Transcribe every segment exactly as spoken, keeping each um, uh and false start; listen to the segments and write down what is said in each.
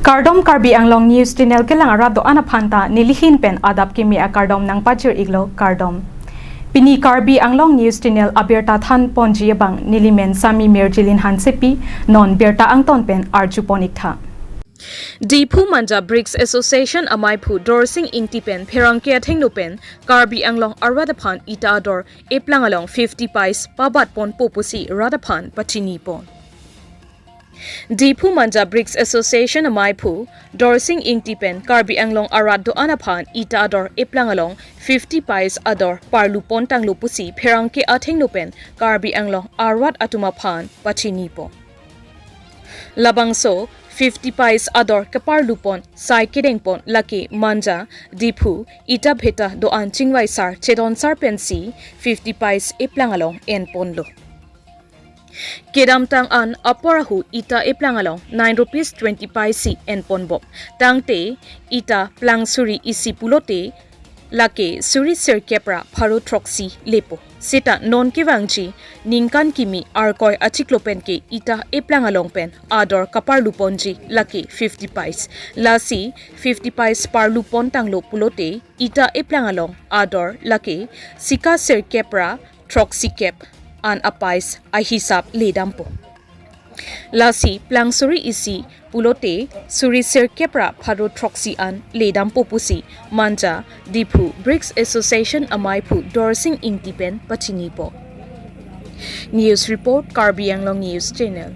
Kardom, Karbi Anglong News Channel kelang arat do-an aphan ta nelihin pen adap kimi akardom nangpachir-iklo, kardom. Pini Karbi Anglong News Channel abirta than ponji abang nelimen Sami Mirjilin Hansepi, non birta angton pen arju pon-iktha. Diphu Manja Bricks Association amaiphu Dorsing Ingti pen pherangke athengno pen Karbi Anglong arat aphan ita ador eplang along fifty paise pabat ponpo pusi rat aphan pachini pon. Diphu Manja Bricks Association amaiphu Dorsing Ingti pen Karbi Anglong arat do-an aphan ita ador eplang along fifty paise ador parlu pontanglo pusi pherangke athengno pen Karbi Anglong arat atum aphan pachini pon. Labangso fifty paise ador keparlu pon sai kedeng pon lake manja, diphu, ita bheta do-an chingvaisar chedonsar pensi fifty paise eplang along en ponlo. Kedamtang an apor ahu ita eplang along nine rupees twenty paise si en ponbom. Tangte ita plang suri isi pulote lake suri sirkep ra pharo throksi lepo. Seta non kevangji ningkan kimi Arkoi achiklo pen ke ita eplang along pen ador kaparlu ponji lake fifty paise. Lasi fifty paise parlu pontanglo pulote ita eplang along ador lake sika sirkep ra throksi kep an apaise ahisap ledampo. Lasi plang suri isi pulote suri sirkep ra pharo throksi an ledampo pusi manja, diphu, Bricks Association amaiphu Dorsing Ingti pen pachini pon. News report, Karbi Anglong News Channel.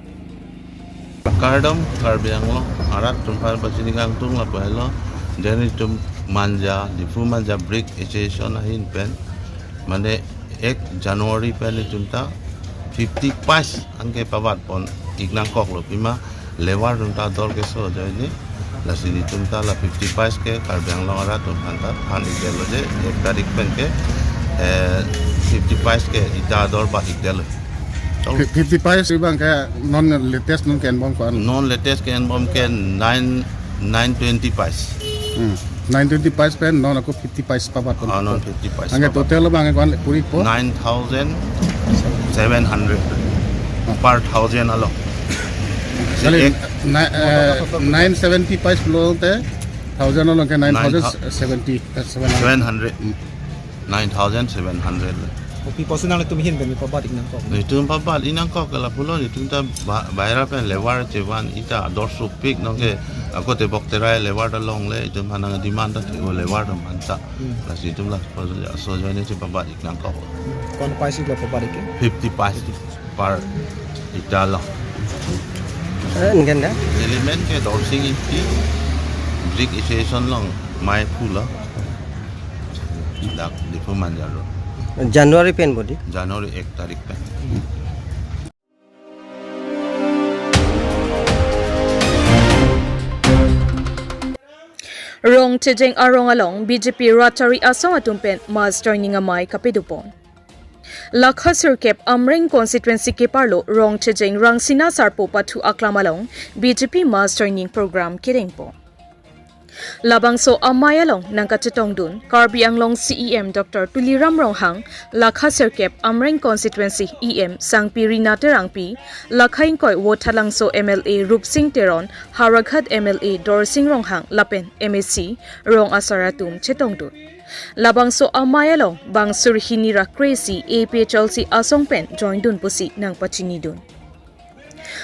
Kardom, Karbi Anglong arat atum aphan pachini kangtung lapu helo. Jani itum manja, Diphu Manja Bricks Association ahin pen, mane ek January pen itum ta fifty paise anke pabat pon-ik nangkoklo, pima labour atum ta ador keso ajoine. Lasi itum ta la fifty paise ke Karbi Anglong arat atum aphan ta than-ikdetlo je ek tarik pen ke, eh, fifty paise ke ita ador bat-ikdetlo. Fif-, fifty paise abang ke non latest non ke-enbom ko-an? Non latest ke-enbom ke nine, nine twenty paise. Hmm. Nine twenty paise pen non ako fifty paise pabat pon. Ah, non fifty paise. Anke pabat. Total abang ko-an puri po? Nine thousand seven hundred per thousand along. Kali ek ni-, eh, nine seventy paise pulote thousand along ke nine thousand seventy, eh, seven hundred. Seven hundred. Hmm. Nine thousand seven hundred. Kopi pusi nanglitum ahin pen pabat-ik nangkok? Itum pabat-ik nangkok ke lapulo, itum ta ba-, baira pen labour chevan, ita ador sopik nonke, ako tebok terai labour ta longle, itum aphan nang demand ta thek-o labour atum aphan ta. Hmm. Lasi itum laso ajoine si pabat-ik nangkok. Ko-an paise lo pabat-ik ke? Fifty paise per ita along. Eh, ningkan da? Nelimen ke Dorsing Ingti, Bricks Association along amaiphu lo. Dak Diphu Manja lo. January pen bodi? January ek tarik pen. Rong Chejeng arong along B J P rat chari asong atum pen mass joining amei kapado pon. Lakha sirkep Amreng constituency keparlo Rong Chejeng Rangsina Sarpo pathu aklam along B J P mass joining program kedeng pon. Labangso amei along nangkachetongdun Karbi Anglong C E M Doctor Tuliram Ronghang, Lakha sirkep Amreng constituency E M Sangpi Rina Terangpi, Lakha ingkoi Vothatlangso M L A Rupsing Teron, Howraghat M L A Dorsing Ronghang lapen M A C rong asar atum chetongdun. Labangso amei along bang suri hini ra kre-isi A P H L C asong pen joindun pusi nangpachinidun.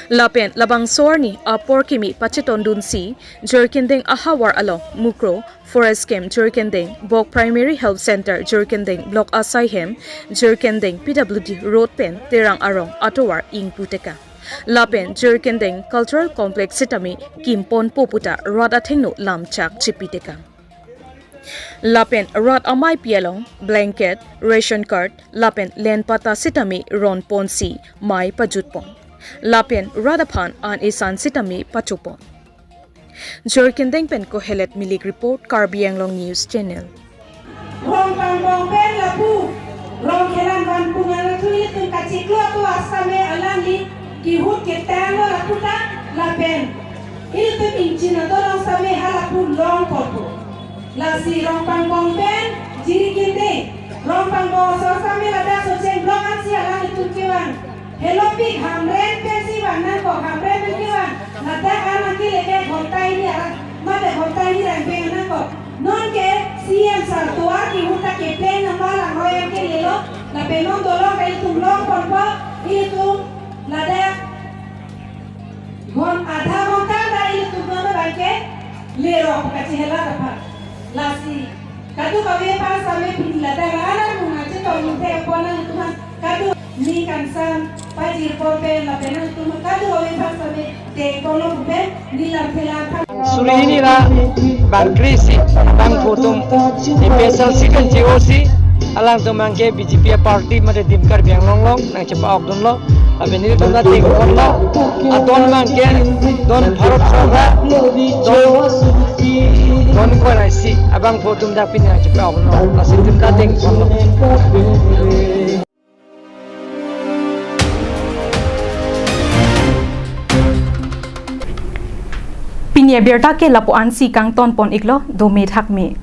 Lapen labangso arni apor kimi pachetongdunsi Jirikindeng ahavar along Mukro, Forest Camp Jirikindeng, Bok Primary Health Center Jirikindeng Block asaihem, Jirikindeng P W D Road pen Terang arong atovar ingputekang. Lapen Jirikindeng Cultural Complex sitame kimponpo puta rat athengno lamchak chipitekang. Lapen rat ameipi along blanket, ration card, lapen land patta sitame ronponsi mei pajutpon. Lapen rat aphan an isan sitame pachopon. Jirikindeng pen Kohelet Milik report, Karbi Anglong News Channel. Rongpangbong pen lapu, Rongkhelan vanpung atum ilitum kachiklo atum asame alangli kihut ketanglo lapu ta lapen ilitum ingchin adolong same halapu longponpo. Lasi Rongpangbong pen Jirikindeng, Rongpangbong aso same ladak Socheng Block ansi alanglitum kevang Helopik Hamren pensi vang nangkok, Hamren pensi vang. Ladak an nangkele ke ghonta hini arang, mate ghonta hini arang pen nangkok. Nonke C M sir tovar kehun ta kepleng nangma langroi an kelelo. Lapen non dolong ke ilitum longponpo, ilitum ladak ghon adha ghonta ta ilitum non abang ke lerok kachihela aphan. Lasi kadokave aphan same pini ladak ra alar mung nangchetong mung the apon nangtum aphan kadokave ning kangsam pajirpon pen lapen nangtum kadokave aphan same tengponlo pen neli lamthe lang aphan. Suri hini ra bang kre-isi, bangphu atum A P H L C pen G O C, alangtum abang ke B J P a-party mate Team Karbi Anglong along nangchepa-okdunlo. Lapen nelitum ta tengponlo. Adon abang ke don Bharat Sorkar, don, don ko-an isi abangphu atum ta pini nangchepa-oklo. Lasi nelitum ta tengponlo. Pini abirta ke lapu-ansi kangtonpon-iklo, dome thakme.